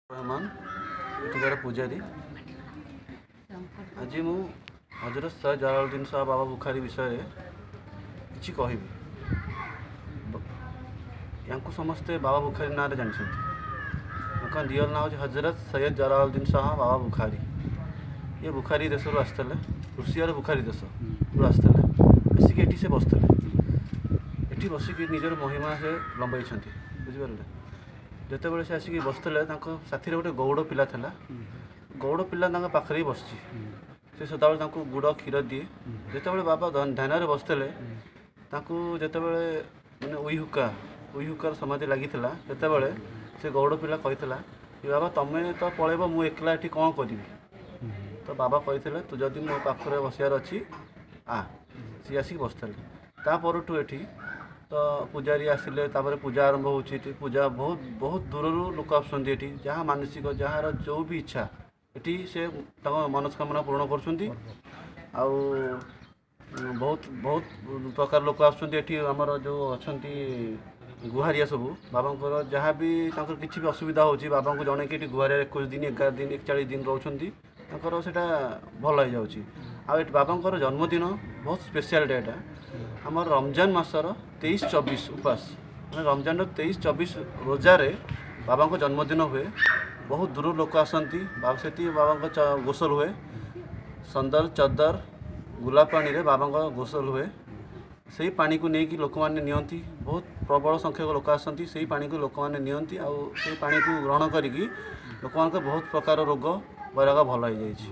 ରହମାନ, ଏଠିକାର ପୂଜାରୀ। ଆଜି ମୁଁ ହଜରତ ସୈୟଦ ଜଲାଲୁଦ୍ଦିନ ଶାହ ବାବା ବୁଖାରୀ ବିଷୟରେ କିଛି କହିବି। ୟାଙ୍କୁ ସମସ୍ତେ ବାବା ବୁଖାରୀ ନାଁରେ ଜାଣିଛନ୍ତି। ତାଙ୍କ ରିଅଲ୍ ନାଁ ହେଉଛି ହଜରତ ସୈୟଦ ଜଲାଲୁଦ୍ଦିନ ଶାହ ବାବା ବୁଖାରୀ। ଇଏ ବୁଖାରୀ ଦେଶରୁ ଆସିଥିଲେ, ରୁଷିଆର ବୁଖାରୀ ଦେଶରୁ ଆସିଥିଲେ। ଆସିକି ଏଠି ସେ ବସିଥିଲେ। ଏଠି ବସିକି ନିଜର ମହିମା ସେ ଲମ୍ବାଇଛନ୍ତି, ବୁଝିପାରିଲେ? ଯେତେବେଳେ ସେ ଆସିକି ବସିଥିଲେ, ତାଙ୍କ ସାଥିରେ ଗୋଟେ ଗଉଡ଼ ପିଲା ଥିଲା। ଗଉଡ଼ ପିଲା ତାଙ୍କ ପାଖରେ ହିଁ ବସିଛି। ସେ ସଦାବେଳେ ତାଙ୍କୁ ଗୁଡ଼ କ୍ଷୀର ଦିଏ। ଯେତେବେଳେ ବାବା ଧ୍ୟାନରେ ବସିଥିଲେ, ତାଙ୍କୁ ଯେତେବେଳେ ମାନେ ଉଇ ହୁକା ଉଇ ହୁକାର ସମାଧି ଲାଗିଥିଲା, ସେତେବେଳେ ସେ ଗଉଡ଼ ପିଲା କହିଥିଲା କି ବାବା, ତମେ ତ ପଳେଇବ, ମୁଁ ଏକଲା ଏଠି କ'ଣ କରିବି? ତ ବାବା କହିଥିଲେ, ତୁ ଯଦି ମୋ ପାଖରେ ବସିବାର ଅଛି ଆ। ସିଏ ଆସିକି ବସିଥିଲେ। ତା ପରଠୁ ଏଠି ତ ପୂଜାରୀ ଆସିଲେ, ତାପରେ ପୂଜା ଆରମ୍ଭ ହେଉଛି। ଏଠି ପୂଜା ବହୁତ ବହୁତ ଦୂରରୁ ଲୋକ ଆସୁଛନ୍ତି। ଏଠି ଯାହା ମାନସିକ, ଯାହାର ଯେଉଁ ବି ଇଚ୍ଛା, ଏଠି ସେ ତାଙ୍କ ମନସ୍କାମନା ପୂରଣ କରୁଛନ୍ତି। ଆଉ ବହୁତ ବହୁତ ପ୍ରକାର ଲୋକ ଆସୁଛନ୍ତି ଏଠି। ଆମର ଯେଉଁ ଅଛନ୍ତି ଗୁହାରିଆ ସବୁ, ବାବାଙ୍କର ଯାହା ବି ତାଙ୍କର କିଛି ବି ଅସୁବିଧା ହେଉଛି, ବାବାଙ୍କୁ ଜଣେଇକି ଏଠି ଗୁହାରିଆ 21 ଦିନ, 11 ଦିନ, 41 ଦିନ ରହୁଛନ୍ତି, ତାଙ୍କର ସେଇଟା ଭଲ ହେଇଯାଉଛି। ଆଉ ଏଠି ବାବାଙ୍କର ଜନ୍ମଦିନ ବହୁତ ସ୍ପେଶିଆଲ୍ ଡେ। ଏଟା ଆମର ରମଜାନ ମାସର 23 24 ଉପାସ, ମାନେ ରମଜାନର 23 24 ରୋଜାରେ ବାବାଙ୍କ ଜନ୍ମଦିନ ହୁଏ। ବହୁତ ଦୂରରୁ ଲୋକ ଆସନ୍ତି। ବାବା ସେଠି ବାବାଙ୍କ ଗୋସଲ ହୁଏ। ସନ୍ଦର ଚଦର ଗୋଲାପ ପାଣିରେ ବାବାଙ୍କ ଗୋସଲ ହୁଏ। ସେଇ ପାଣିକୁ ନେଇକି ଲୋକମାନେ ନିଅନ୍ତି। ବହୁତ ପ୍ରବଳ ସଂଖ୍ୟକ ଲୋକ ଆସନ୍ତି। ସେଇ ପାଣିକୁ ଲୋକମାନେ ନିଅନ୍ତି, ଆଉ ସେଇ ପାଣିକୁ ଗ୍ରହଣ କରିକି ଲୋକମାନଙ୍କ ବହୁତ ପ୍ରକାର ରୋଗ ବୈରାଗ ଭଲ ହେଇଯାଇଛି।